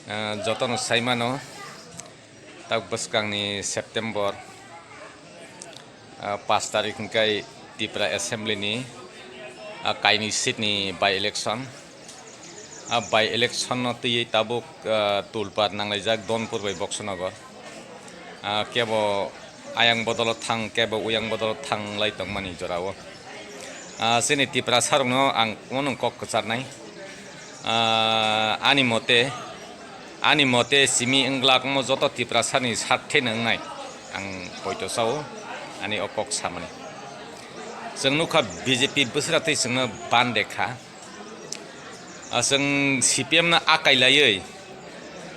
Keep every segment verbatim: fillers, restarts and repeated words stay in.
Ah, jotono saimano, tak bwskangni September, ah, paanch tarik hwnkhe Tripura Assembly ni, ah, kainwi seat ni by election. Ah, by election no twiwi tabuk, ah, tulpar nanglaijak Donpur bai Boksonogor. Ah, kebo ayang bodolo thang, kebo uyang bodolo thang lai tongmani jorao. Ah, chini Tiprasarokno ang omo nwng kok kwcharnai. Ah, ani mote, ani mote simi wngla omo joto Tiprasani sarthe no wngnai ang poito sao, ani o kok samani. Chwng nukha B J P bwswra twi chwngno bande kha. Ah, chwng C P M no akai laiwi,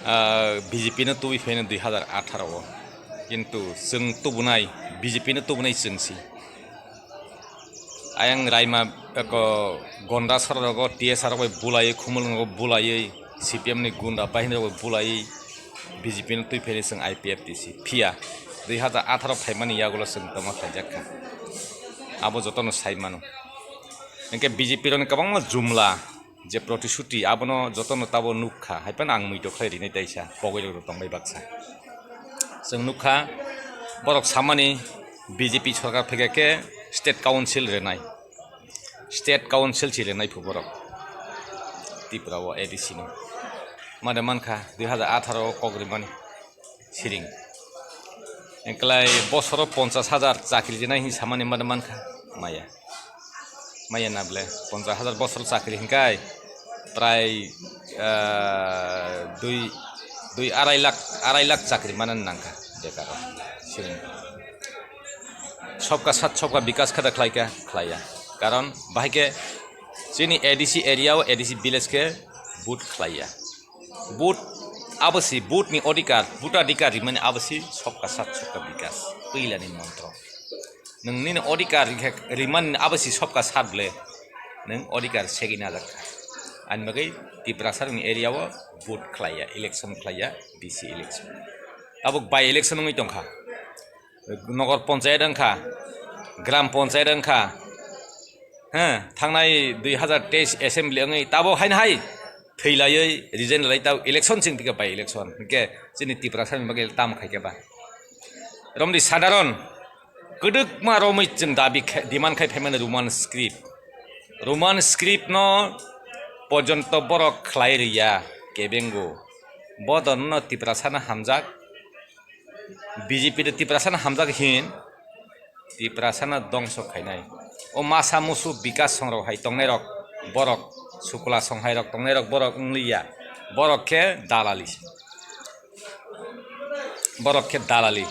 ah, B J P no tubui phaino dui hazar atharo o. Kintu chwng tubunai, B J P no tubunai chwng si. Ayang raima eko gonda sora rogo T S R rok bai bulaiwi, khumulwngo bulaiwi, C P M ni gunda bahini rok bai bulaiwi, B J P no twi phaino chwng I P F T C. Phiya, dui hazar atharo phaimani yagulo chwng tongma khlaijak kha. Abo jotono sai mano. Hwnkhe B J P rokni kwbangma jumla je protishuti abono jotono tabo nukha, haiphano ang muitok khlai rinai taisa, pogwi rok tongbai baksa. Chwng nukha, borok samani B J P sorkar phaikha khe state council rinai, state council si rinai phu borok Tripura o A D C no. Mane mankha dui hazar atharo o kok rimani siring. Eklai bosoro ponchas hajar chakri rinai hin samani mane mankha maya. Maya na ble ponchas hajar bosor chakri hinkai prai, ah, dui, dui arai lakh, arai lakh chakri mana nangkha bekar siring. Sobka sat sobka bikas khada khlaika khlaiya. Karon bahai khe chini A D C area o A D C village khe vote khlaiya. Vote abo si vote ni odhikar, vote adhikar rimani abo si sobka sat sobka bikas, puila ni montro. Nwng nini odhikar rikha, rimani abo si sobka sat ble, nwng odhikar segwi najak kha. Ani bagwi Tiprasa ni area o vote khlaiya, election khlaiya, D C election. Abo by election wngwi tongkha. Nogor ponchayat wngkha, gram ponchayat wngkha, he, thangnai dui hazar teis assembly wngwi tabo haino hai thwilaiyoi resign lai tabo election chwng thikhe by election hinkhe chini Tiprasa ni bagwi tam khaikhe ba. Romdi sadharon kwdwkma romwi chwng dabi khe, demand khai phaimani Roman script. Roman script no porjonto borok khlai rwya kebengo. Bo dono Tiprasa no hamjak. B J P de Tiprasa no hamjak hin, Tiprasa no dongso khainai. O masa musu bikas songrok hai tongnai rok, borok sukula song hai rok tongnai rok, borok wngliya, borok khe dalali, borok khe dalali,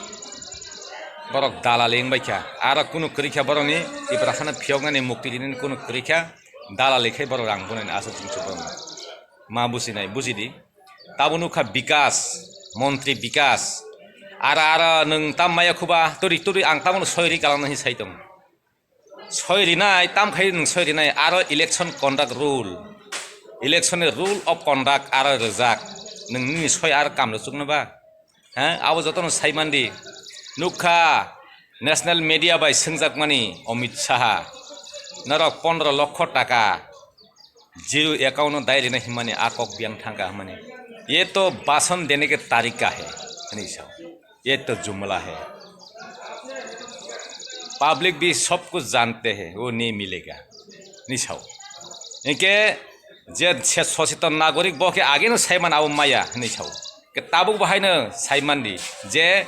borok dalali wngbai kha. Aro kunu kwrwi kha borokni Tiprasa no phiyoknani mukti rinani kunu kwrwi kha, dalali khai borok rang bunani aswk chwng borokno ma bujinai bujidi. Tabo nukha bikas, montri bikas. Ara, ara, nwng tam maya khuba, turi, turi, ang tamono soi ri kalang nang sai tong. Soi rinai, tam khai nwng soi rinai, aro election conduct rule. Election ni rule of conduct aro rwjak. Nwng nini soi aro kam rwchukno ba? Ha? Abo jotono sai mandi. Nukha, national media bai swngjakmani Amit Saha. Norok pondro lokho taka. Zero account no dai rina himani a kok biang thangka himani. Ye to bason dene ke tarika hai, hani sao. Ye to jumla hai. Public bhi sab kuch jante hai, wo nahi milega. Ni sao. Inke je se soseton nagorik bo ke age no saiman abo maya, ni sao. Ke tabuk bahai no saiman di. Je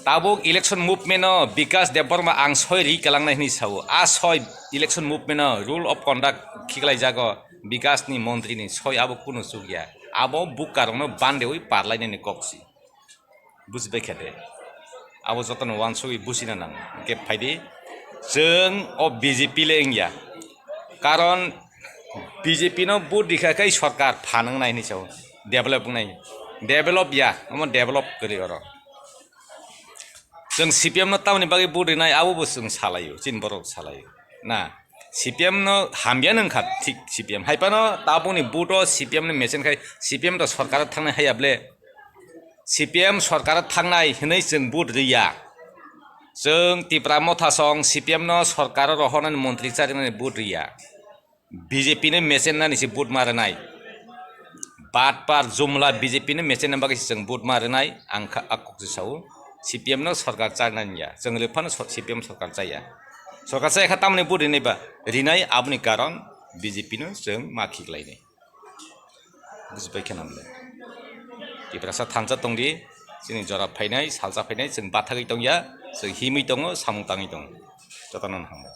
Tabuk election movement o Bikas Debbarma ang soi ri kalangnai hwnwi sao. A soi election movement o rule of conduct khiklai jago Bikas ni montri ni soi abo kunu chukya. Abo bukarokno bandewi parlainani kok si. Bujibai khe de. Abo jotono wansugwi bujina nango. Hwnkhe phaidi chwng o B J P le wngya. Karon B J P no vote rikha khe sorkar phan wngnai hwnwi sao. Develop wngnai. Develop ya, omo develop kwrwi oro. Chwng C P M no tamoni bagwi vote rinai, abo bo chwng salaio, chini borok salaio. Na, C P M no hamya nang kha, thik C P M. Hai phano tabukni vote o C P M ni mesen khai C P M to sorkar o thangnai haiya ble. C P M sorkar o thangnai hwnwi chwng vote riya. Chwng Tipra Motha song C P M no sorkar o rohornani montri charinani vote riya. B J P ni mesen nani se vote ma rwnai. Patpar jumla B J P no mechena bagwi se chwng vote ma rwnai, ang kha a kok se sao. C P M no sorkar chanani ya, chwng rwphano so-, C P M sorkar chaya. Sorkar chaya kha tamoni vote rinai ba, rinai aboni karon B J P no chwng ma khiklainai. Bujipai khe namle. Tiprasa thansa tongdi, chini jora phainai, salsa phainai, chwng bathagwi tongya, chwng himwi tongo, samung tangwi tongo. Jotono hambai.